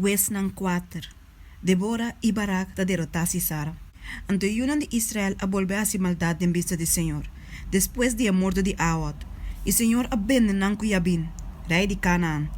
Huesnan kuater, Debora i Barak ta derotá Sisara. Anto e yunan di Israel a bolbe hasi maldat den bista di señor, despues di e morto di Ahod, i señor a bende nan ku Jabin, rei di Kanaan,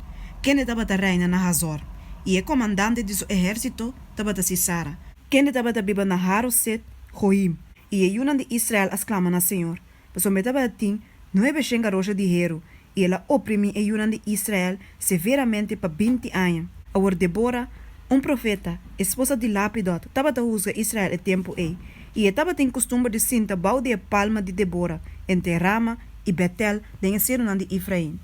kende tabata reina na Hazor, i e komandante di su ehérsito tabata Sisara, kende tabata biba na Haroset-Goim. I e yunan di Israel a sklama na señor, pasobra e tabatin nuebeshen garosha di heru, i el a oprimí e yunan di Israel severamente pa 20 aña. Awor Debora, un profeta, esposa di Lapidot, tabata husga Israel e tempu ei, i e tabatin kustumber di sinta bou di e palma di Debora entre Rama i Betel den e serunan di Efrain.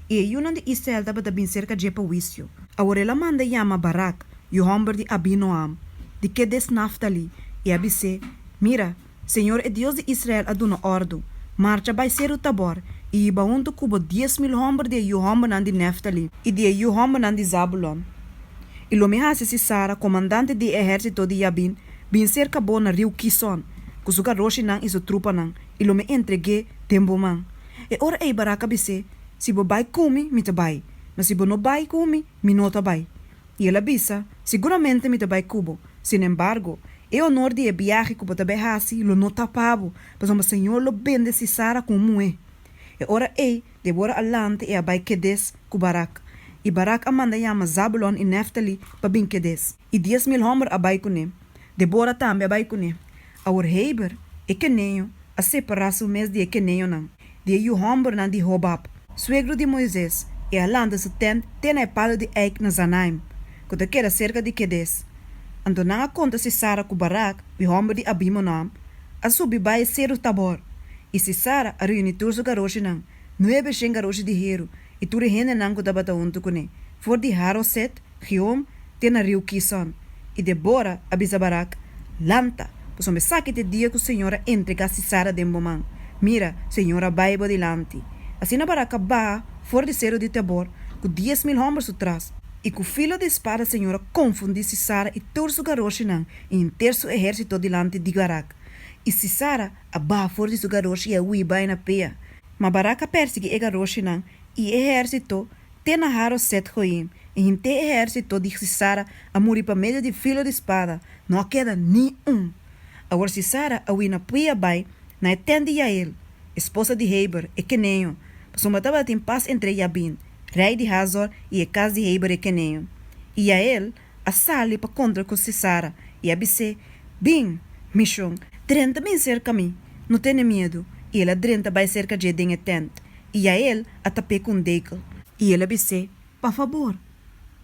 I e yunan di Israel tabata bin serka dje pa huisio. Awor el a manda yama Barak, yu hòmber di Abinoam, di Kedes-Naftali, i a bis'é, Mira, Señor e Dios di Israel a duna òrdu, Marcha bai Seru Tabor i hiba huntu ku bo 10,000 hòmber di e yu hòmbernan di Nèftali i di e yu hòmbernan di Zabulon. I lo mi hasi Sisara, komandante di e ehérsito di Jabin, bin serka bo na riu Kison, ku su garoshinan i su trupanan, i lo mi entreg'é den bo man. E ora ei Barak a bis'é, Si bo bai ku mi, mi ta bai, ma si bo no bai ku mi, mi no ta bai. I el a bisa, Siguramente mi ta bai ku bo. Sinembargo, e onor di e biahe ku bo ta bai hasi lo no ta pa bo, pasobra señor lo bende Sisara ku un muhé. E ora ei, Debora a lanta i a bai Kedes ku Barak. I Barak a manda yama Zabulon i Nèftali pa bin Kedes, i 10,000 hòmber a bai kuné. Debora tambe a bai kuné. Awor Heber, e keneño, a separá su mes di e keneñonan, di e yu hòmbernan di Hobab, suegro di Moises, i a lanta su tènt te na e palu di eik na Zanaim, ku ta keda serka di Kedes. Anto nan a konta Sisara ku Barak, yu hòmber di Abimonoam, a subi bai e seru Tabor. I Sisara a reuní tur su garoshinan, 900 garoshi di heru, i tur e hendenan ku tabata huntu kuné, for di Haroset, Gihon, te na riu Kison. I Debora a bisa Barak, Lanta, pasobra esaki ta e dia ku señor a entregá Sisara den bo man. Mira, señor a bai bo dilanti. Asina Barak a baha for di seru di Tabor ku 10,000 hòmber su tras, i ku filo di spada señor a konfundí Sisara i tur su garoshinan i henter su ehérsito dilanti di Barak. I Sisara a baha for di su garoshi i a hui bai na pea. Ma Barak a persiguí e garoshinan i e ehérsito te na Haroset-Goim, i henter e ehérsito di Sisara a muri pa medio di filo di spada, no a keda ni un. Awor Sisara a hui na pia bai na e tènt di Yael, esposa di Heber, e keneño, pasobra tabatin pas entre Jabin, rei di Hazor, i e kas di Heber e keneño. I Yael a sali pa kontra ku Sisara i a bis'é, Bin, mi shon, drenta bin serka mi, no tene miedu. I el a drenta bai serka dje den e tènt, i Yael a tap'é ku un dekel. I el a bis'é, Pa fabor,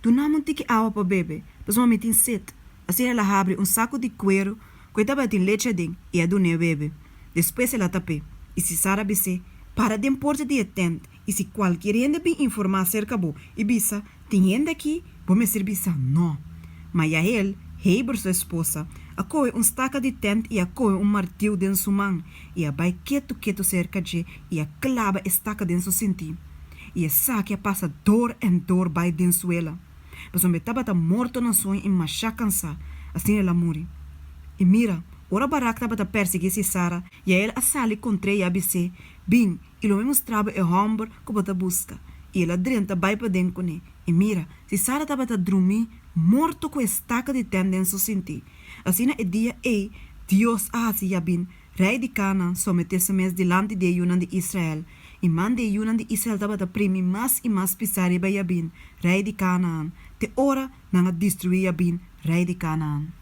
duna mi un tiki awa pa bebe, pasobra mi tin set. Asina el a habri un saku di kueru ku e tabatin lechi aden i a dun'é bebe. Despues el a tap'é. I Sisara a bis'é, Para den porta di e tènt, i si kualkier hende bin informá serka bo i bisa, Tin hende aki? Bo mester bisa, Nò. Ma Yael, Heber su esposa, a kohe un staka di tènt i a kohe un martiu den su man, i a bai ketu ketu serka dje i a klaba e staka den su sintí. I esaki a pasa dor en dor bai den suela, pasobra e tabata morto na soño i mashá kansá, asina el a muri. I mira, ora Barak tabata persiguí Sisara, Yael a sali kontr'é i a bis'é, Bin, i lo mi mustra bo e hòmber ku bo ta buska. I el a drenta bai paden kuné. I mira, Sisara tabata drumí morto ku e staka di tènt den su sintí. Asina e dia ei Dios a hasi Jabin, rei di Kanaan, someté su mes dilanti di e yunan di Israel. I man di e yunan di Israel tabata primi mas i mas pisá riba Jabin, rei di Kanaan, te ora nan a destruí Jabin, rei di Kanaan.